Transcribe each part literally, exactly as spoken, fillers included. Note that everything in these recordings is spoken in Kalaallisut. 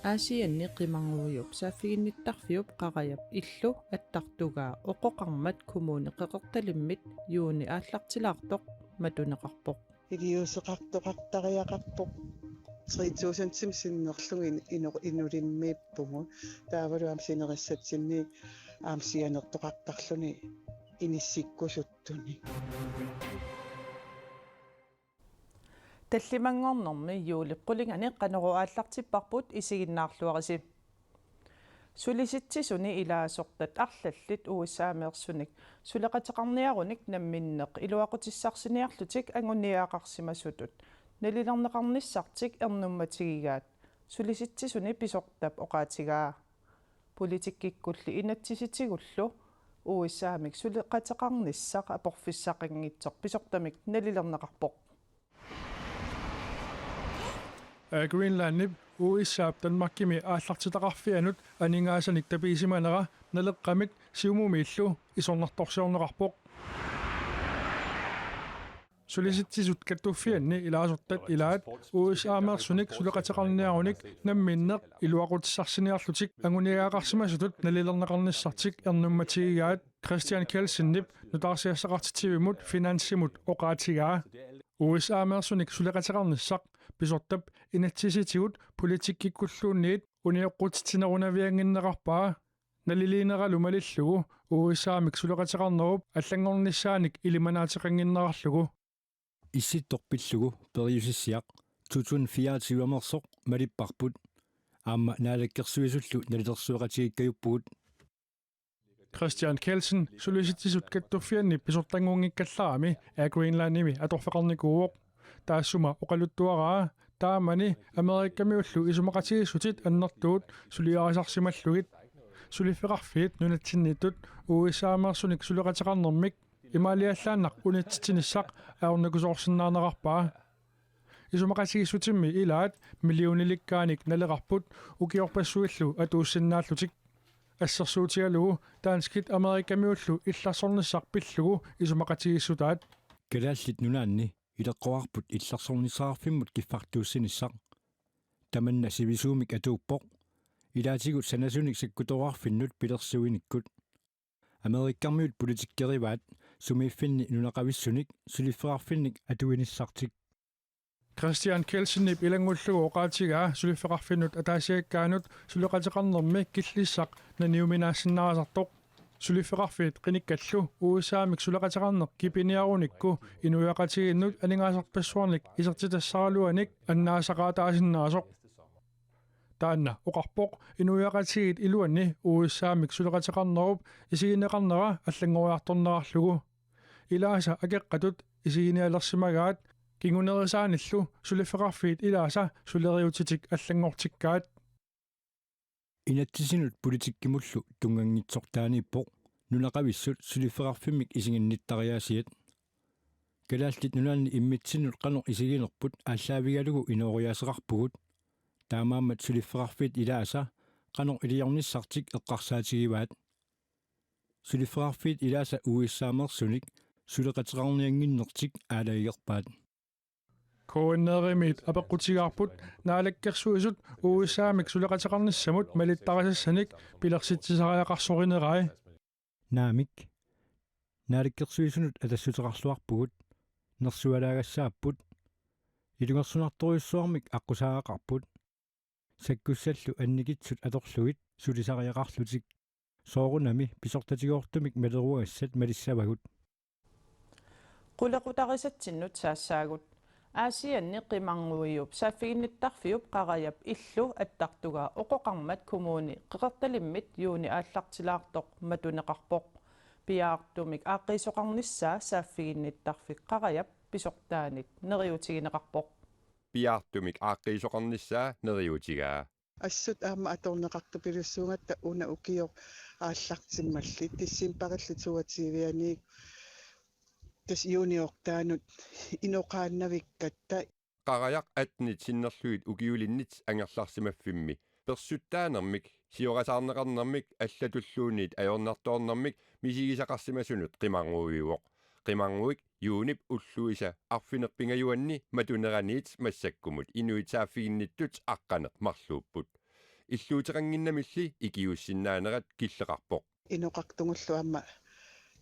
Aasianni Qimarnguiup saaffiginnittarfiup qarajap illu attartugaa Oqoqarmat Kommuni Qeqertalimmit juuni aallartilaartoq matuneqarpoq. Iliuuseqartoqartariaqarpoq. Tre tusindimik sinnerlugu in-, inu-, inulimmiippugut. Taavalu aamma sinerissatsinni aamma sianertoqartarluni inissikkusuttuni. Tallimanngornermi juulip qulingani Qanorooq aallartipparput, isiginnaarluarisi. Sulisitsisuni ilaasortat arlallit U S A-meersunik suleqateqarniarunik namminneq iluaqutissarsiniarlutik anguniagaqarsimasutut nalilerneqarnissartik ernummatigigaat, Sulisitsisuni pisortap oqaatigaa. Politikkikkulli inatsisitigullu U S A-mik suleqateqarnissaq aporfissaqanngitsoq pisortamik nalilerneqarpoq. Air Greenlandip U S A-p Danmarkimi aallartitaqarfianut aningaasanik tapiisimanera Naleqqamit Siumumiillu isornartorsiorneqarpoq. Sulisitsisut kattuffianni ilaasortat ilaat U S A-meersunik suleqateqarniarunik namminneq iluaqutissarsiniarlutik anguniagaqarsimasutut nalilerneqarnissartik ernummatigigaat Christian Kielsenip nutaarsiassaqartitsivimmut Finansimut oqaatigaa. U S A-meersunik suleqateqarnissaq pisortap inatsisitigut politikkikkulluunniit unioqqutitsinerunaviannginnerarpaa, naliliineralu malillugu U S A-mik suleqateqarnerup allanngornissaanik ilimanaateqannginnerarlugu. Issittoq pillugu periusissiaq to tusind fireogtyve-meersoq malipparput. Aamma Naalakkersuisullu nalilersueqatigiikkajuppugut. Christian Kielsen Sulisitsisut kattuffianni pisortanngunngikkallaraami Air Greenlandimi atorfeqarnikuuvoq. Taassuma oqaluttuaraa taamani Amerikamiullu isumaqatigiissutit annertuut suliarisarsimallugit. Suliffeqarfiit nunatsinniittut U S A-meersunik suleqateqarnermik imaaliallaannaq unitsitsinissaq ajornakusoorsinnaaneraarpaa. Isumaqatigiissutimmi ilaat millionilikkaanik naleqarput ukiorpassuillu atuussinnaallutik. Assersuutigalugu danskit Amerikamiullu illersornissaq pillugu isumaqatigiissutaat. Kalaallit Nunaanni ileqqoqarput illersornissaqarfimmut kiffartuussinissaq. Tamanna sivisuumik atuuppoq. Ilaatigut sanasunik sakkutoqarfinnut pilersuinikkut. Amerikamiut politikkerivaat sumiiffinni nunaqavissunik suliffeqarfinnik atuinissartik. Christian Kielsenip ilanngullugu oqaatigaa suliffeqarfinnut ataasiakkaanut suleqateqarnermi killissaq naniuminaassinnaasartoq. Suliffeqarfiit qinikkallu U S A-mik suleqateqarneq kipiniarunikku inuiaqatigiinnut aningaasarpassuarnik isertitassaraluanik annaasaqaataasinnaasoq. Taanna oqarpoq inuiaqatigiit iluanni U S A-mik suleqateqarnerup isigineqarnera allanngoriartornerarlugu. Ilaasa akeqqatut isiginialersimagaat kingunerisaanillu suliffeqarfiit ilaasa suleriutitik allanngortikkaat. Inatsisinut politikkimullu tunnganngitsortaaniippoq nunaqavissut suliffeqarfimmik isiginnittariaasiat. Kalaallit Nunaanni immitsinnut qanoq isiginerput aallaavigalugu inooriaaseqarpugut. Taamaammat suliffeqarfiit ilaasa qanoq iliornissartik eqqarsaatigivaat. Suliffeqarfiit ilaasa U S A-meersunik suleqateqarniannginnertik aalajangerpaat. K N R-imiit apeqqutigaarput Naalakkersuisut U S A-mik suleqateqarnissamut malittarisassanik pilersitsisariaqarsorinerai. Naamik. Naalakkersuisunut atassuteqarluarpugut. Nersualaagassaapput. Ilungersunartorujussuarmik aqqusaagaqarput. Sakkussallu annikitsut atorlugit sulisariaqarlutik. Soorunami pisortatigoortumik maleruagassat malissavagut. Qulequtarisatsinnut saassaagut. Aasianni Qimarnguiup saaffiginnittarfiup qarajap illu attartugaa Oqoqarmat Kommuni Qeqertalimmit juuni aallartilaartoq matuneqarpoq. Piaartumik aaqqiisoqarnissaa saaffiginnittarfik qarajap pisortaanit neriuutigineqarpoq. Piaartumik aaqqiisoqarnissaa neriuutigaa. Assut aamma atorneqartupilussuugatta una ukioq aallartimmalli, decembarillu toogtyvianiit tassa juuniortaanut inoqaannavikkatta. Qarajaq attenit sinnerlugit ukiulinnit angerlarsimaffimmi persuttaanermik, siorasaarneqarnermik allatulluunniit ajornartoornermik misigisaqarsimasunut Qimarnguiuvoq. Qimarnguit juunip ulluisa arfineq-pingajuanni matuneraniit massakkumut inuit saaffiginnittut aqqaneq-marluupput. illuuteqannginnamilli ikiuussinnaanerat killeqarpoq. Inoqartugullu aamma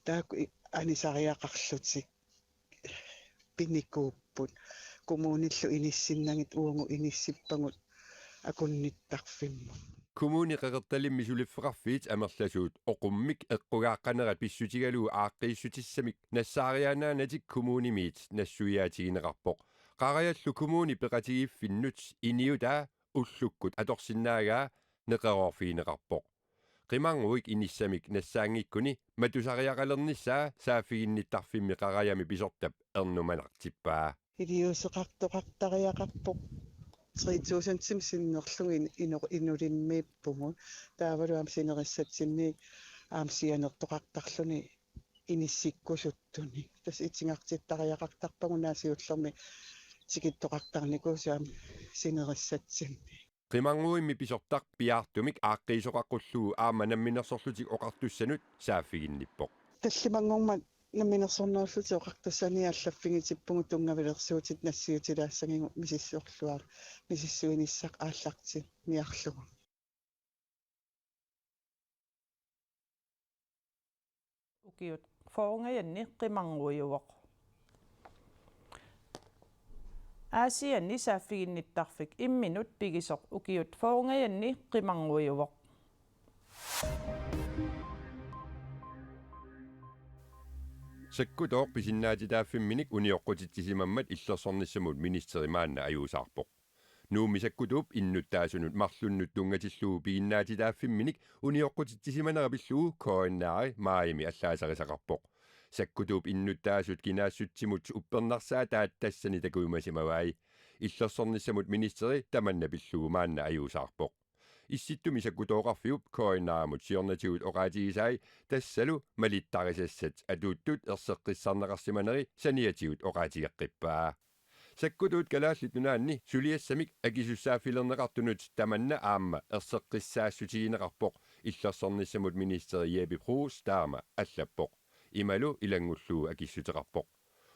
taakku i-, anisariaqarlutik pinikuupput. Kommunillu inissinnagit uagut inissippagut akunnittarfimmut. Kommune Qeqertalimmi suliffeqarfiit amerlasuut oqummik eqqugaaqqanerat pissutigalugu aaqqiissutissamik nassaariaannaanatik kommunimiit nassuiaatigineqarpoq. Qarajallu kommuni peqatigiiffinnut iniutaa ullukkut atorsinnaagaa neqeroorfigineqarpoq. Qimarnguik inissamik nassaanngikkuni matusariaqalernissaa saaffiginnittarfimmi qarajami pisortap ernumanartippaa. Iliuuseqartoqartariaqarpoq tre tusindimik sinnerlugu in-, ino-, inulimmiippugut. Taavalu aamma sinerissatsinni aamma sianertoqartarluni inissikkusuttunik. Tassa itigartittariaqartarpagut naak siullermik tikittoqartarnikuusoq aamma sinerissatsinni. Qimarnguimmi pisortaq piaartumik aaqqiisoqaqqullugu aamma Namminersorlutik Oqartussanut saaffiginnippoq. Tallimanngormat Namminersornerullutik Oqartussani allaffigitippugut tunngavilersuutit nassiutilaassagigut misissorluar-, misissuinissaq aallartinniarlugu. Ukiut fyrrengajanni qimarnguiuvoq. Aasianni saaffiginnittarfik imminut pigisoq ukiut fyrrengajanni qimarnguiuvoq. Sakkutooq pisinnaatitaaffimminik unioqqutitsisimammat Illersornissamut ministeri maanna ajuusaarpoq. Nuummi sakkutuup innuttaasunut marlunnut tunngatillugu piginnaatitaaffimminik unioqqutitsisimanera pillugu K N R maajimi allaaserisaqarpoq. Sakkutuup innuttaasut kinaassutsimut uppernarsaataat tassani takujumasimavai. Illersornissamut ministeri tamanna pillugu maanna ajuusaarpoq. Issittumi sakkutooqarfiup K N R-mut siornatigut oqaatigisai tassalu malittarisassat atuuttut erseqqissarneqarsimaneri saniatigut oqaatigeqqippaa. Sakkutuut Kalaallit Nunaanni suliassamik akisussaaffilerneqartunut tamanna aamma erseqqissaassutigineqarpoq, Illersornissamut ministeri Jeppe Bruus taama allappoq. Imalu ilanngullugu akissuteqarpoq.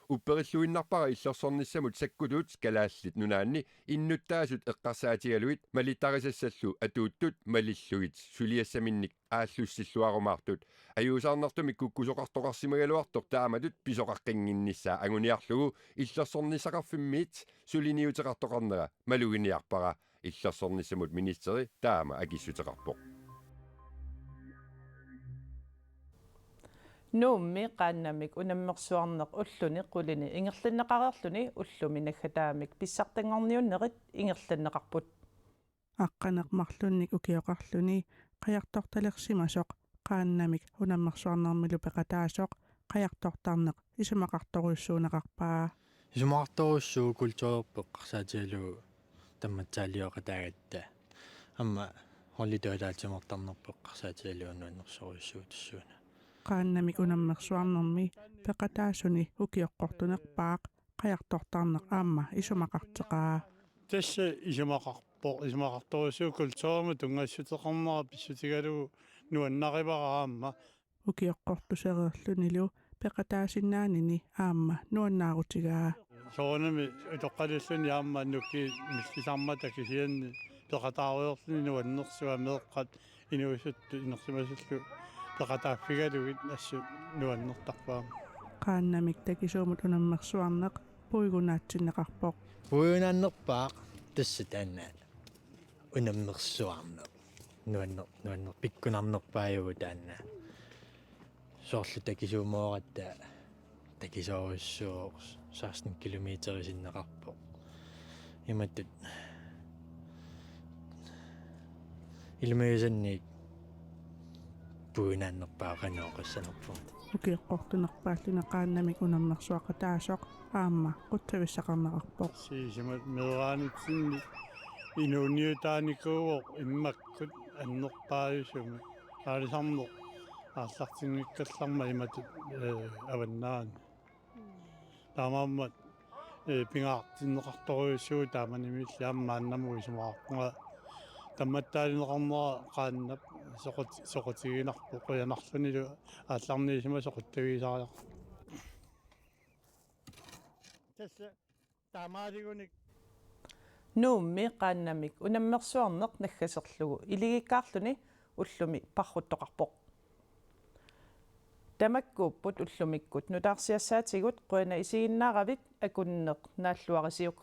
Upperilluinnarpara Illersornissamut sakkutuut Kalaallit Nunaanni innuttaasut eqqarsaatigalugit malittarisassallu atuuttut malillugit suliassaminnik aallussilluarumaartut, ajuusaarnartumik kukkusoqartoqarsimagaluartoq taamatut pisoqaqqinnginnissaa anguniarlugu illersornissaqarfimmiit suliniuteqartoqarnera maluginiarpara, Illersornissamut ministeri taama akissuteqarpoq. Nuummi qaannamik unammersuarneq ulluni qulini ingerlanneqareerluni ullumi naggataamik pissartanngorniunnerit ingerlanneqarput. Aqqaneq marlunnik ukioqarluni qajartortalersimasoq qaannamik unammersuarnermilu peqataasoq qajartortarneq isumaqartorujussuuneqarpaa. Isumaqartorujussuuvoq kulturerput eqqarsaatigalugu tammatsaalioqataagatta. Aamma holituataatimartarnerput eqqarsaatigalugu nuannersorujussuuvoq tassuuna. Qaannamik unammersuarnermi peqataasuni ukioqqortunerpaaq qajartortarneq aamma isumaqarteqaa. Tassa isumaqarpoq, isumaqartorujussuuvoq kulturimut tunngassuteqarnera pissutigalugu nuannarivara aamma. Ukioqqortusereerlunilu peqataasinnaanini aamma nuannaarutigaa. Soorunami utoqqalilluni aamma nukiit millisarmata kisianni peqataarujoorluni nuannersuaq meeqqat inuusuttut inersimasullu peqataaffigalugit assut nuannertarpoq aamma. Qaannamik takisuumut unammersuarneq puigunaatsinneqarpoq. Puigunaannerpaaq tassa taanna unammersuarneq. Nuanner-, nuanner-, pikkunarnerpaajuvoq taanna. Soorlu takisuumooratta takisoorujussuuvoq seksten kilometeri sinneqarpoq. Imatut ilumut sannik puigunaannerpaaq qanoq oqassanerpunga. Ukioqqortunerpaalluni qaannamik unammersuaqataasoq aamma qutsavissaqarneqarpoq. Sisamat meeraanitsinni inuuniutaanikuuvoq immakkut annerpaajusumik. Aalisarneq aallartinngikkallarmat imatut, ee, avannaani. Taamaammat, ee, pingaartinneqartorujussuuvoq taamanimiilli aamma maannamut isumaqarpunga tammattaalineqarnera qaannap soqut-, soqutiginarpoq qujanarlunilu aallarniisimasoq qutsavissariaqarpoq. Tassa taamaaligunik. Nuummi qaannamik unammersuarneq naggaserlugu iligikkaarluni ullumi parruttoqarpoq. Tamakkuupput ullumikkut nutaarsiassaatigut, qujanaq isiginnaaravit, akunneq naalluarisiuk.